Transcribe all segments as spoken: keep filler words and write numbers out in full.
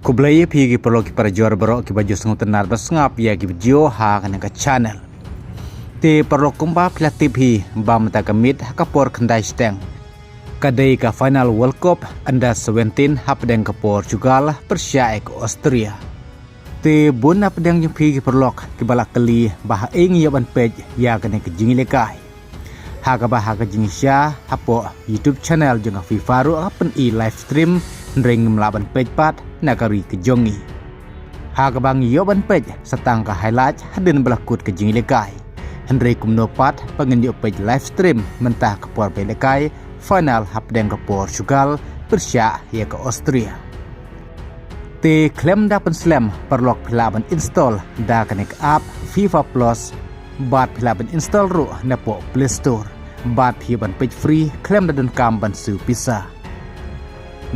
Khublei ïa phi ki paralok ki parajor baroh kiba ju sngewtynnad ba sngap ïa ki video ha kane ka channel. Te paralok, kumba phi la tip hi ba mynta ka miet ha ka por khyndai shiteng ka dei ka final World Cup Under seventeen hapdeng ka Portugal pyrshah ïa ka Austria. Te bun na pdeng jong phi ki paralok kiba la kylli ba ha ei ngi ïoh ban peit ïa kane ka jingïalehkai. Ha kaba ha ka jingshisha hapoh YouTube channel jong ka FIFA ruh ka pyni live stream, hynrei ngim lah ban peit pat na ka ri ka jong ngi. Ha kaba ngi ïoh ban peit sa tang ka highlight hadien ba la kut ka jingïalehkai. Hynrei kumno pat ba ngin ïoh peit live stream mynta ka por ba ïalehkai final hapdeng ka Portugal pyrshah ïa ka Austria. Te khlem da pynslem, paralok phi lah ban install da kane ka app FIFA Plus, bad phi lah ban install ruh napoh Play Store, bad phi ïoh ban peit free khlem da donkam ban siew pisa.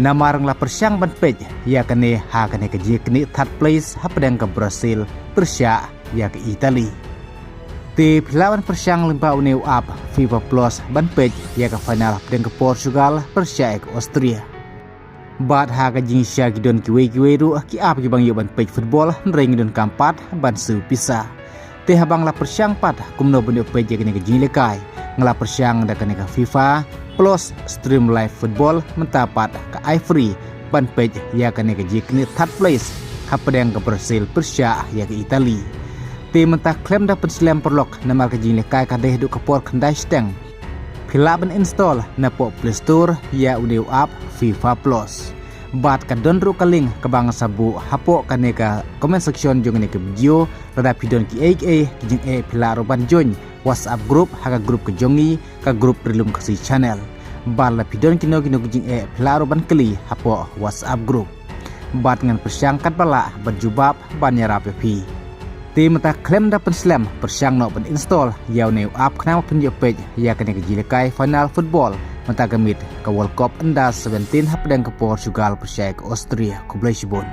Namar nga la pyrshang ban peit ïa kane ha kane ka jingknieh third place hapdeng ka Brazil pyrshah ïa ka Italy. Te phi lah ban pyrshang lyngba une u app FIFA Plus ban peit ïa ka final hapdeng ka Portugal pyrshah ïa ka Austria. Bad ha ka jingshisha ki don kiwei kiwei ruh ki app kiba ngi ïoh ban peit football hynrei ngi donkam pat ban siew pisa. Te haba nga la pyrshang pat kumno ban ïoh peit ïa kane ka jingïalehkai, nga la pyrshang da kane ka FIFA Plus Stream Live Football, mynta pat ka ai free ban peit ïa kane ka jingknieh third place hapdeng ka Brazil pyrshah ïa ka Italy. Te mynta khlem da pynslem, paralok, namar ka jingïalehkai ka dei haduh ka por khyndai shiteng, phi lah ban install napoh Play Store ïa une u app FIFA Plus. Bad ka don ruh ka link kaba nga sa buh hapoh kane ka comment section jong kane ka video. Lada phi don kiei kiei ki jingeh, phi lah ruh ban join WhatsApp group ha ka group ka jong ngi, ka group Ri Lum Khasi Channel. Bad lada phi don kino kino ki jingeh, phi lah ruh ban kylli hapoh WhatsApp group. Bad ngan pyrshang katba lah ban jubab ban ïarap ïa phi. Te mynta khlem da pynslem, pyrshang noh ban install ïa une u app khnang ba phin ïoh peit ïa kane ka jingïalehkai final football mynta ka miet ka World Cup Under seventeen hapdeng ka Portugal pyrshah ïa ka Austria. Khublei shibun.